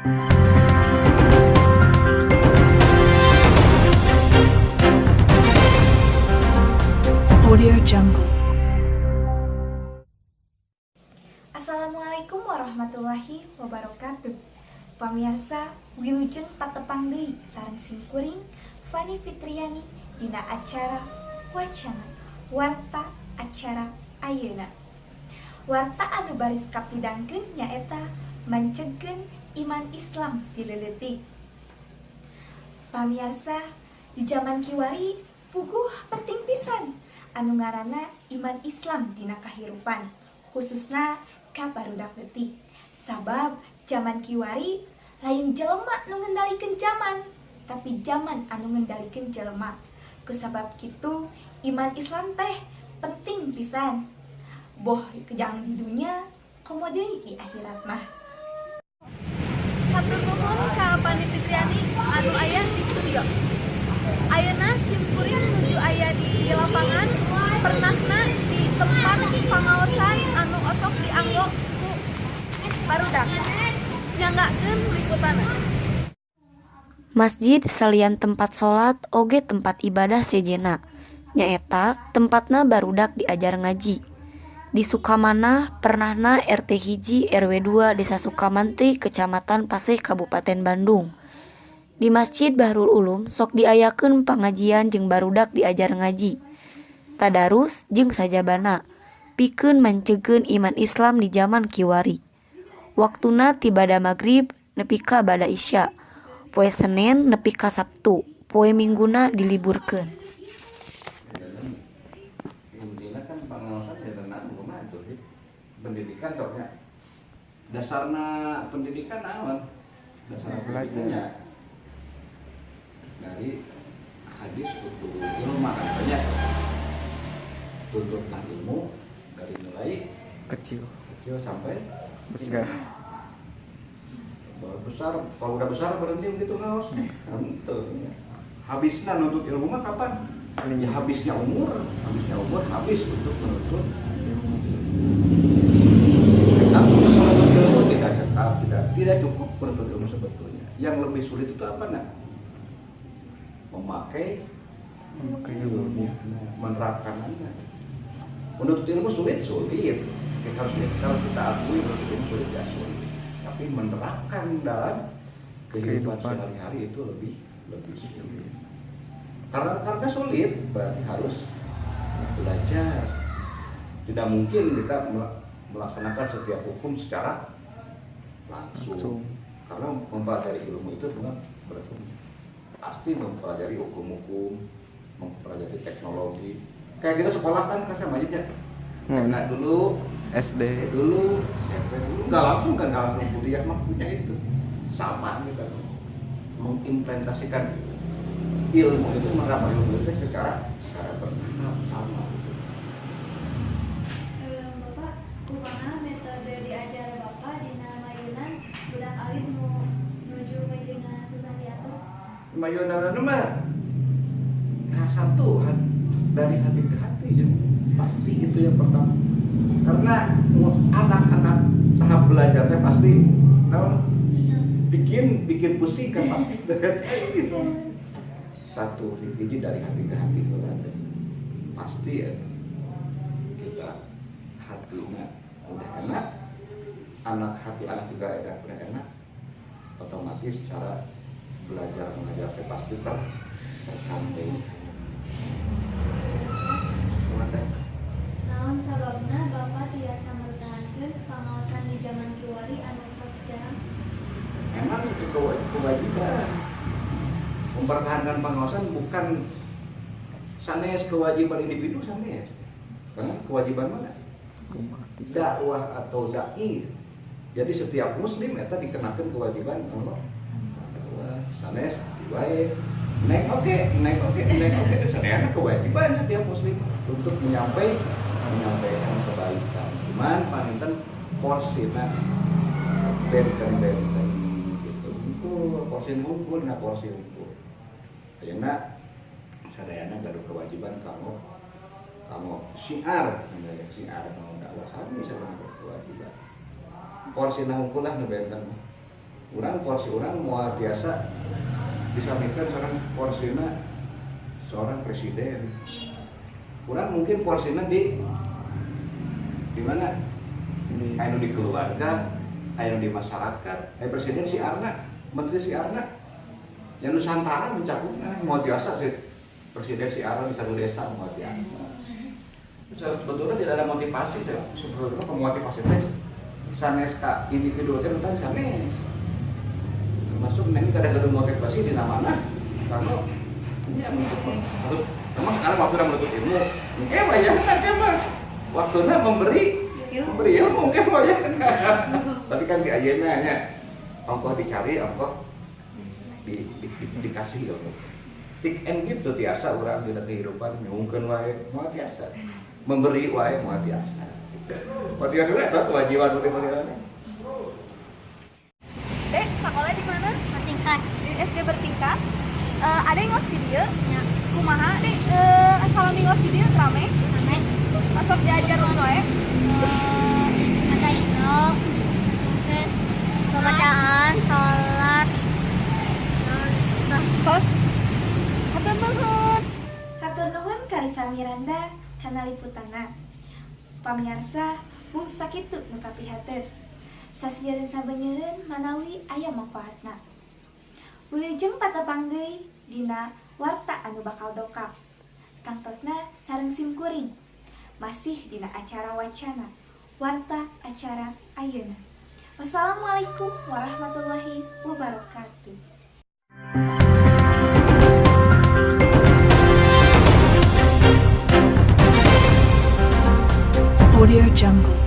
Audio Jungle. Assalamualaikum warahmatullahi wabarakatuh. Pamirsa, wilujeng patepang deui sareng simkuring Fani Fitriani dina acara Wacana Warta acara ayeuna. Warta anu baris kapidangkeun nyaeta mancegkeun iman Islam di leuletik. Pamirsa, di zaman kiwari puguh penting pisan anu ngaranna iman Islam dina kahirupan, khususna ka barudak leutik. Sabab zaman kiwari lain jelema nu ngendalikeun zaman, tapi zaman anu ngendalikeun jelema. Kusabab kitu iman Islam teh penting pisan. Boh jang di dunya, komo deui di akhirat mah. Hatur nuhun ka Fani Fitriani anu aya di studio. Ayeuna simkuring nuju aya di lapangan, pernahna di tempat pangaosan anu osok dianggo ku barudak. Nyanggakeun liputanna. Masjid salian tempat salat oge tempat ibadah sejenna, nyaeta tempatna barudak diajar ngaji. Di Sukamanah, pernahna RT 1 RW 2 Desa Sukamantri, Kecamatan Paseh, Kabupaten Bandung. Di Masjid Bahrul Ulum sok diayakeun pangajian jeung barudak diajar ngaji, tadarus jeung sajabana, pikeun mancegkeun iman Islam di jaman kiwari. Waktuna ti bada magrib nepi ka bada Isya, poe Senen nepi ka Sabtu, poe Mingguna diliburkeun. Intinya kan pengawasan ya tenang kumaha tuh sih. Pendidikan soknya dasarna pendidikan naon, dasar pendidikannya dari hadis untuk ilmu kan banyak, tuntutlah ilmu dari mulai kecil kecil sampai besar. Baru besar, kalau udah besar berhenti begitu ngaos henteu. Habisnya nuntut ilmu mah kapan ya? Habisnya umur, habisnya umur habis untuk menuntut ilmu. Cekap untuk menuntut ilmu tidak cekap, tidak tidak cukup menuntut ilmu. Sebetulnya yang lebih sulit itu apa, Nak? Memakai memakai ilmu, ilmunya. Menerapkannya. Menuntut ilmu sulit, sulit. Kita harus, kalau kita akui menuntut ilmu sulit ya sulit, tapi menerapkan dalam kehidupan kehidupan sehari-hari itu lebih lebih sulit. Karena sulit berarti harus belajar. Tidak mungkin kita melaksanakan setiap hukum secara langsung, langsung karena mempelajari ilmu itu bukan berarti pasti mempelajari hukum-hukum, mempelajari teknologi. Kayak kita sekolah kan kan sama aja. TK dulu, SD dulu, SMP dulu, nggak langsung kan, nggak langsung kuliah mah punya itu. Sama kita mengimplementasikan ilmu itu, menerapkan ilmu itu secara secara bertahap sama gitu. Bapak, kumaha metode diajar Bapak dina mayunan budak alit nu nuju meujeuhna susah diatur? Mayunan mah nah, satu dari hati ke hati ya pasti itu yang pertama, karena anak-anak tahap belajarnya pasti nah, bikin bikin pusing kan pasti gitu. Satu hiji dari hati ke hati itu ada pasti ya, kita hatinya udah enak, anak hati anak juga udah enak, otomatis cara belajar mengajar pasti tersampaikan. Kumaha teh? Naon sababna Bapak tiasa mertahankeun pangaosan di zaman kiwari anu tos jarang? Memang itu kewajiban mempertahankan pengawasan, bukan sanes kewajiban individu sanes, karena kewajiban mana umat dakwah atau dai. Jadi setiap muslim eta dikenakan kewajiban Allah dakwah sanes wae neng oke, neng oke, neng oke, sadayana kewajiban setiap muslim untuk menyampaikan kebaikan. Cuman panginten porsina benten-benten gitu, itu porsi hungkul. Nah, porsi hungkul ayeuna sadayana gaduh kewajiban kamu kamu syiar, syiar mau dakwah sami sadayana kewajiban, porsi hungkul lah nu benten. Urang porsi urang moal biasa disamikeun seorang porsina seorang presiden. Urang mungkin porsinya di mana? Di Anu di keluarga, anu di masyarakat, presiden siarna, menteri siarna, yang Nusantara mencakupna moal biasa sih. Presiden siarna di satu desa moal biasa. Sebetulnya tidak ada motivasi sih. Sebetulnya pemotivasi teh sanes ka individu teh tentang sanes. Termasuk nanti kadang-kadang motivasi di mana karena ini yang untuk harus memang sekarang waktu menuntut ilmu, mungkin wayahna kan mah waktunya memberi memberi ilmu mungkin wayahna. Tapi kan di ayeuna nya ongkoh dicari, ongkoh dikasih ilmu. Take and give tuh tiasa urang dina kehidupan nyungkeun wae moal tiasa. Memberi wae moal tiasa. Motivasi eta kewajiban motivasi. Dek, sekolah di mana? Bertingkat. Di SD Bertingkat. Ada yang ngaos di dieu? Ya. Kumaha, Dek? Salami ngaos di dieu rame? Rame. Masuk diajar naon wae? Ada Iqro, terus pembacaan, sholat, terus Tos. Hatur nuhun. Hatur nuhun Karisa Miranda kana liputanna. Pamiarsa, mung sakitu nu kapihatur. Sasieun sabenyeureun manawi aya manfaatna. Wilujeng patepang deui dina warta anu bakal dongkap. Tangtosna sareng simkuring. Masih dina acara wacana. Warta acara ayeuna. Wassalamualaikum warahmatullahi wabarakatuh. Audio Jungle.